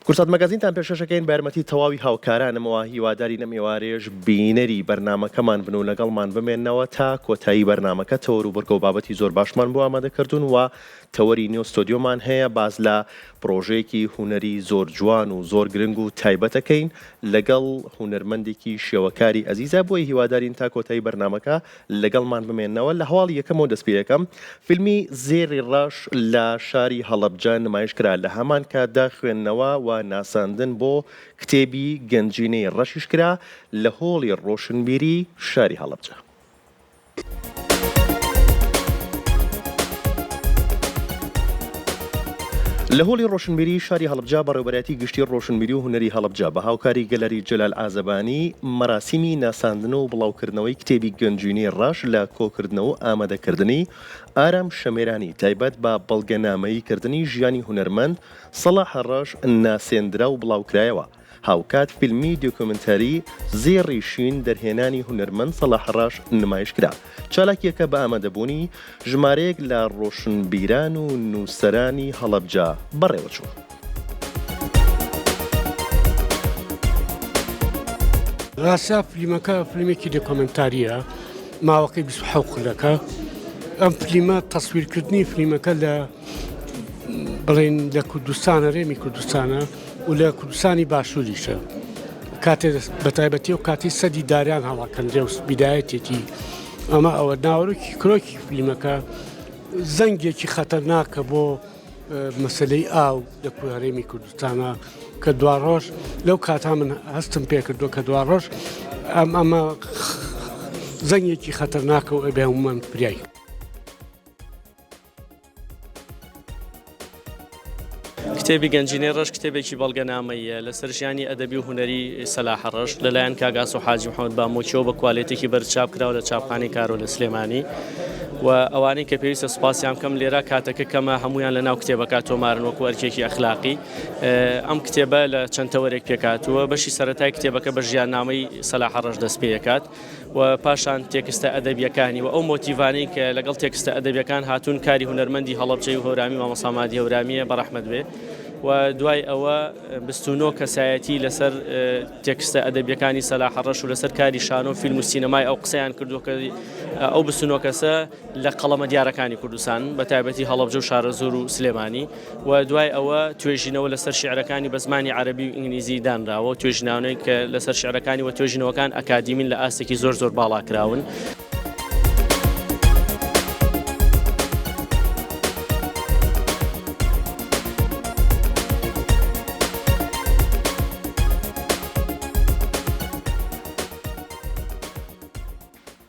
کوردسات مەگەزینتان پێشکەشەکەین بە یارمەتی تەواوی هاوکارانمەوە، هیوادارین ئەم ئێوارەیەش بینەری بەرنامەکەمان بن و لەگەڵمان بمێننەوە تا کۆتایی بەرنامەکە، تەوەر و بڕگە و بابەتی زۆر باشمان بۆ ئامادە کردوون و تەوەری نێو ستۆدیۆمان هەیە باس لە پڕۆژەیەکی هونەری زۆر جوان و زۆر گرنگ و تایبەت ئەکەین لەگەڵ هونەرمەندێکی شێوەکاری ئەزیزە بۆیە هیوادارین تا کۆتایی بەرنامەکە لەگەڵمان بمێننەوە لە هەواڵی یەکەمەوە دەست پێ ئەکەم فیلمی زێڕی ڕەش لە شاری هەڵەبجە نمایش کرا لە هەمان کاتدا خوێندنەوە و ناساندن بۆ کتێبی گەنجینەی ڕەشیش کرا لە هۆڵی ڕۆشنبیری شاری هەڵەبجە. لە هۆڵی ڕۆشنبیری شاری هەڵەبجە بەڕێوەبەرایەتی گشتی ڕۆشنبیری و هونەری هەڵەبجە بە هاوکاری گەلەری جەلال عازەبانی مەراسیمی ناساندن و بڵاوکردنەوەی کتێبی گەنجینەی ڕەش لە کۆکردنەوە و ئامادەکردنی ئارام شەمێرانی تایبەت بە بەڵگەنامەیی کردنی ژیانی هونەرمەند سەڵاح ڕەش ناسێندرا و بڵاوکرایەوە. هاوکات فیلمی دۆکیۆمێنتاری زێڕی شین دەرهێنانی هونەرمەند سەڵاح ڕەش نمایشکرا. چالاکییەکە بە ئامادەبوونی ژمارەیەک لە ڕۆشنبیران و نووسەرانی هەڵەبجە بەڕێوەچوو. ڕاستە فلیمەکە فلیمێکی دۆکۆمێنتارییە، ماوەکەی 27 خولەکە. ئەم فلیمە تەسویرکردنی فلیمەکە لە بڵێن لە کوردستان هەرێمی کوردستانە و لە کوردستانی باشووریشە کاتێ بەتایبەتی و کاتی سەدی داریان هەڵاکەندرێ و بیدایەتێتی ئەمە ئەوە ناوەرۆکی کرۆکی فلیمەکە زەنگێکی خەتەرناکە بۆ مەسلەی ئاو لە هەرێمی کوردستانە کە دواڕۆژ لەو کاتا من هەستم پێکردووە کە دواڕۆژ ئەم ئەمە زەنگێکی خەتەرناکە و ئەبێ هەمومان فریای. کتێبی گەنجینەی ڕەش کتێبێکی بەڵگەنامەییە لەسەر ژیانی ئەدەبی و هونەری سەلاح ڕەش لەلایەن کاک ئاسۆ حاجی محەممەد بامۆکیەوە بە کوالێتێکی بەرز چاپ کراوە لە چاپخانەی کارۆ لە سلێمانی و ئەوانەی کە پێویستە سوپاسیان بکەم لێرە کاتەکە کەمە هەمویان لە ناو کتێبەکە تۆمارن وەکو ئەرکێکی ئەخلاقی ئەم کتێبە لە چەند تەوەرێک پێکهاتووە بەشی سەرەتای کتێبەکە بە ژیاننامەی سەلاح ڕەش دەست پێکات و پاشان تێکستە ئەدەبییەکانی و ئەو مۆتیڤانەی کە لەگەڵ تێکستە ئەدەبییەکان هاتوون کاری هونەرمەندی هەڵەبجەی و هەورامی مامۆستا مادی هەورامییە بەڕەحمەت بێ و دوای ئەوە 29 کەسایەتی لەسەر تێکستە ئەدەبیەکانی سەلاح ڕەش و لەسەر کاری شانۆ فیلم و سینەمای ئەو قسەیان کردووە کە ئەو 29 کەسە لە قەڵەمە دیارەکانی کوردستان بە تایبەتی هەڵەبجە و شارەزوور و سلێمانی و دوای ئەوە توێژینەوە لەسەر شیعرەکانی بە زمانی عەرەبی و ئینگلیزی دانراوە و توێژینانەی کە لەسەر شیعرەکانی و توێژینەوەکان ئەکادیمین لە ئاستێکی زۆر زۆر باڵا کراون.